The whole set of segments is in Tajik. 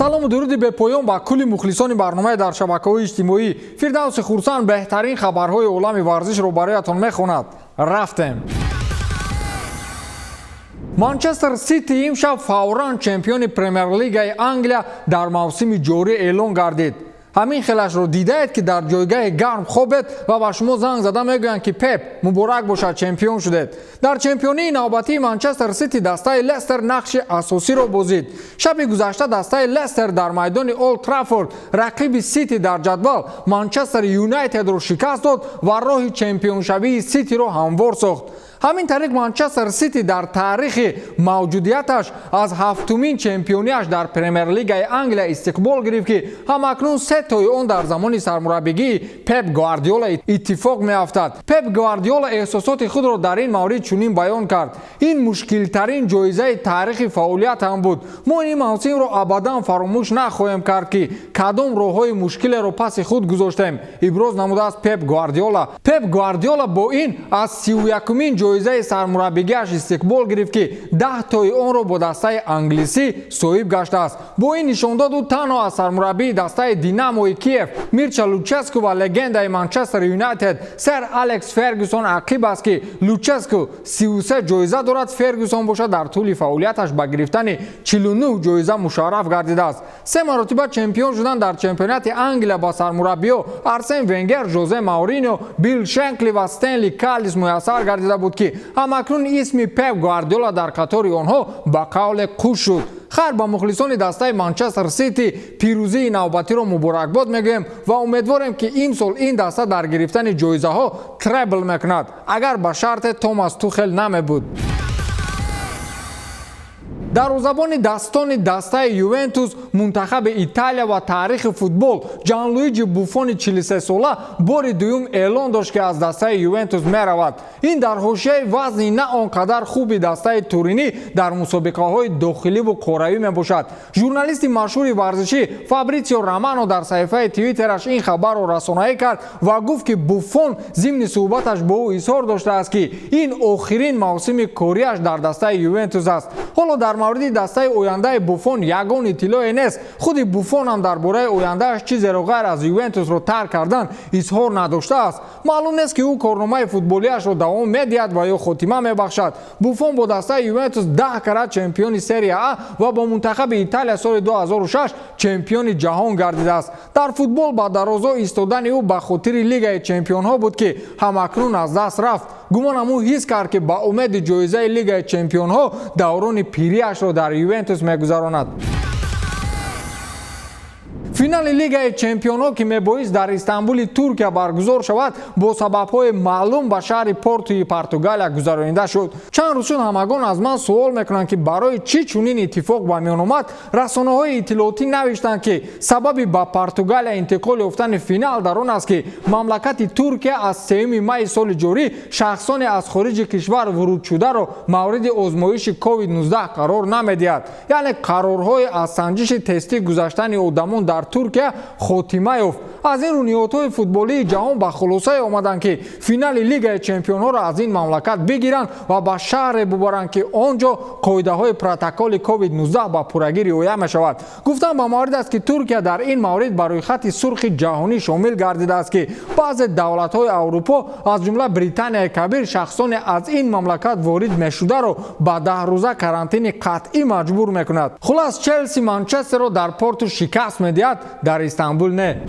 Салому дуруди бепоён ба кулли мухлисони барномаи дар шабакаҳои иҷтимоӣ. Фирдавси Хурсанд беҳтарин хабарҳои олами варзишро бароятон мехонад. Рафтем. Манчестер Сити имшаб фавран чемпиони Премер-лигаи Англия дар мавсими ҷорӣ эълон гардид. Ҳамин хелашро дидаед, ки дар ҷойгаҳи гарм хобед ва ба шумо занг зада мегӯянд, ки «Пеп, муборак бошад, чемпион шудед». Дар чемпионии навбатии Манчестер Сити дастаи Лестер нақши асосиро бозид. Шаби гузашта дастаи Лестер дар майдони Олд Траффорд рақиби Сити дар ҷадвал, Манчестер Юнайтедро, шикаст дод ва роҳи чемпионшавии Ситиро ҳамвор сохт. Ҳамин тариқ, Манчестер Сити дар таърихи мавҷудияташ аз ҳафтумин чемпионияш дар Премер-лигаи Англия истиқбол гирифт, ки ҳамакнун се тои он дар замони сармураббигии Пеп Гвардиола иттифоқ меафтад. Пеп Гвардиола эҳсосоти худро дар ин маврид чунин баён кард: «Ин мушкилтарин ҷоизаи таърихи фаъолиятам буд. Мо ин мавсимро абадан фаромӯш нахоҳем кард, ки кадом роҳҳои мушкилеро паси худ гузоштем», иброз намудааст Пеп Гвардиола. Пеп Гвардиола бо ин аз 31-умин ҷоизаи сармураббигиаш истиқбол гирифт, ки 10 тои онро бо дастаи англисӣ соҳиб гаштааст. Бо ин нишондод ӯ танҳо аз сармураббии дастаи Динамои Киев Мирча Луческу ва легендаи Манчестер Юнайтед сэр Алекс Фергюсон ақиб аст, ки Луческу 33 ҷоиза дорад, Фергюсон бошад, дар тӯли фаъолияташ ба гирифтани 49 ҷоиза мушарраф гардидааст. Се маротиба чемпион шудан дар чемпионати Англия ба сармураббиё Арсен Венгер, Жозе Мауриньо, Билл Шенкли ва Стенли Каллис муяссар гардида буд, ки ҳамакнун исми Пеп Гвардиола дар қатори онҳо ба қавле қуш шуд. Хайр, ба мухлисони дастаи Манчестер Сити пирӯзии навбатиро муборакбод мегӯем ва умедворем, ки имсол ин даста дар гирифтани ҷоизаҳо требл мекунад, агар ба шарте Томас Тухел намебуд. Дарвозабони дастони дастаи Ювентус, мунтахаби Италия ва таърихи футбол Ҷанлуиҷи Буфони 43-сола бори дуюм эълон дошт, ки аз дастаи Ювентус меравад. Ин дар ҳошияи вазни на он қадар хуби дастаи туринӣ дар мусобиқаҳои дохиливу қорравӣ мебошад. Журналисти машҳури варзишӣ Фабритсио Романо дар саҳифаи Твиттераш ин хабарро расонаӣ кард ва гуфт, ки Буфон зимни суҳбаташ бо ӯ изҳор доштааст, ки ин охирин мавсими кориаш дар дастаи Ювентус аст. Ҳоло дар мавриди дастаи ояндаи Буфон ягон иттилоъе нест. Худи Буфон ҳам дар бораи ояндааш чизеро ғайр аз Ювентусро тарк кардан изҳор надоштааст. Маълум нест, ки ӯ корномаи футболиашро давом медиҳад ва ё хотима мебахшад. Буфон бо дастаи Ювентус 10 карат чемпиони Серия А ва бо мунтахаби Италия соли 2006 чемпиони ҷаҳон гардидааст. Дар футбол ба дарозо истодани ӯ ба хотири Лигаи чемпионҳо буд, ки ҳамакнун аз даст рафт. Гумонам, ӯ ҳис кард, ки ба умеди ҷоизаи Лигаи чемпионҳо даврони пириашро дар Ювентус мегузаронад. Финали Лигаи чемпионҳо, ки мебоист дар Истанбули Туркия баргузор шавад, бо сабабҳои маълум ба шаҳри Портуи Португалия гузаронида шуд. Чанд рӯз шуд, ҳамагон аз ман суол мекунанд, ки барои чӣ чунин иттифоқ ба миён омад. Расонаҳои иттилоотӣ навиштанд, ки сабаби ба Португалия интиқол ёфтани финал дар он аст, ки мамлакати Туркия аз 3 майи соли ҷорӣ шахсоне аз хориҷи кишвар вурудшударо мавриди озмоиши COVID-19 қарор намедиҳад, яъне қарорҳои аз санҷиши тестӣ гузаштани одамон дар Туркия хотима ёфт. Аз ин рӯ ниҳодҳои футболии ҷаҳон ба хулосае омаданд, ки финали Лигаи чемпионҳоро аз ин мамлакат бигиранд ва ба шаҳре бубаранд, ки он ҷо қоидаҳои протоколи COVID-19 ба пуррагӣ риоя мешавад. Гуфтан ба маврид аст, ки Туркия дар ин маврид ба рӯйхати сурхи ҷаҳонӣ шомил гардидааст, ки баъзе давлатҳои Аврупо, аз ҷумла Британияи Кабир, шахсоне аз ин мамлакат ворид мешударо ба 10-рӯза карантини қатъӣ маҷбур мекунад. Хулас, Челси Манчестерро дар Порту шикаст медиҳад, дар Истанбул не.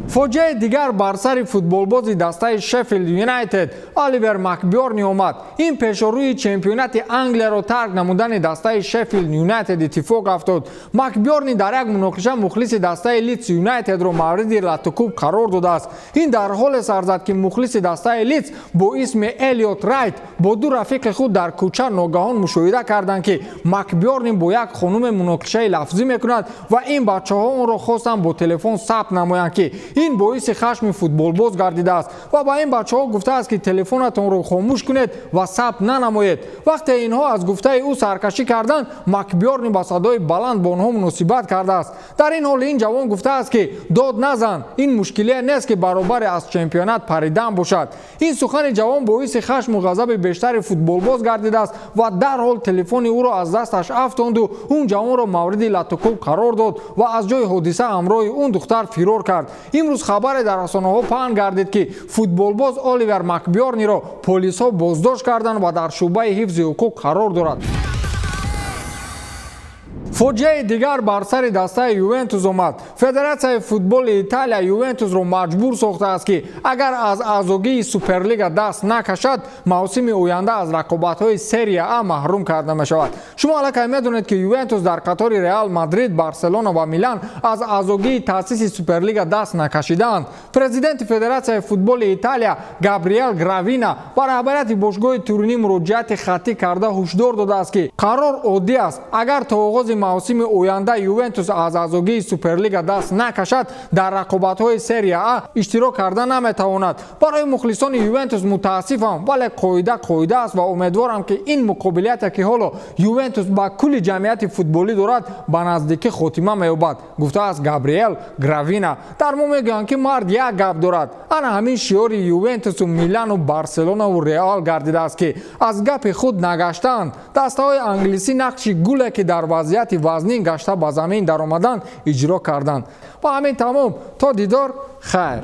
Фоҷиаи дигар бар сари футболбози дастаи Шеффилд Юнайтед Оливер Макбёрни омад. Ин пешорӯи чемпионати Англияро тарк намудани дастаи Шеффилд Юнайтед иттифоқ афтод. Макбёрни дар як муноқиша мухлиси дастаи Лидс Юнайтедро мавриди латтукӯб қарор додааст. Ин дар ҳоле сар зад, ки мухлиси дастаи Лидс бо исми Элиот Райт бо ду рафиқи худ дар кӯча ногаҳон мушоҳида карданд, ки Макбёрни бо як хонуме муноқишаи лафзӣ мекунад ва ин бачаҳо онро хостанд бо телефон сабт намоянд, ки ин Ин боиси хашми футболбоз гардидааст ва ба ин бачаҳо гуфтааст, ки телефонатонро хомӯш кунед ва сабт нанамоед. Вақте инҳо аз гуфтаи ӯ саркашӣ карданд, Макбёрни ба садои баланд бо онҳо муносибат кардааст. Дар ин ҳол ин ҷавон гуфтааст, ки дод назан, ин мушкилие нест, ки баробари аз чемпионат паридан бошад. Ин сухани ҷавон боиси хашму ғазаби бештари футболбоз гардидааст ва дарҳол телефони ӯро аз дасташ афтонду он ҷавонро мавриди латукӯб қарор дод ва аз ҷои ҳодиса ҳамроҳи он духтар фирор кард. Имрӯз хабаре дар расонаҳо паҳн гардид, ки футболбоз Оливер Макбёрниро полисҳо боздошт карданд ва дар шӯъбаи ҳифзи ҳуқуқ қарор дорад. Фоҷиаи дигар бар сари дастаи Ювентус омад. Федератсияи футболи Италия Ювентусро маҷбур сохтааст, ки агар аз аъзогии Суперлига даст накашад, мавсими оянда аз рақобатҳои Серия А маҳрум карда мешавад. Шумо аллакай медонед, ки Ювентус дар қатори Реал Мадрид, Барселона ва Милан аз аъзогии таъсиси Суперлига даст накашидаанд. Президенти Федератсияи футболи Италия Габриел Гравина ба раҳбарияти бошгоҳи Туринӣ муроҷиати хаттӣ карда, ҳушдор додааст, ки қарор оддӣ аст: агар то оғози мавсими оянда Ювентус аз аъзогии Суперлига даст накашад, дар рақобатҳои Серия А иштирок карда наметавонад. Барои мухлисони Ювентус мутаассифам, вале қоида қоида аст ва умедворам, ки ин муқобилияте, ки ҳоло Ювентус ба кулли ҷамъияти футболӣ дорад, ба наздикӣ хотима меёбад, гуфтааст Габриел Гравина. Дар мо мегӯянд, ки мард як гап дорад. Ана ҳамин шиори Ювентусу Милану Барселонаву Реал гардидааст, ки аз гапи худ нагаштаанд. Дастаҳои англисӣ нақши гуле, ки дар вазъияти вазнин гашта ба замин даромаданд, иҷро карданд. Ба ҳамин тамом, то дидор, хайр.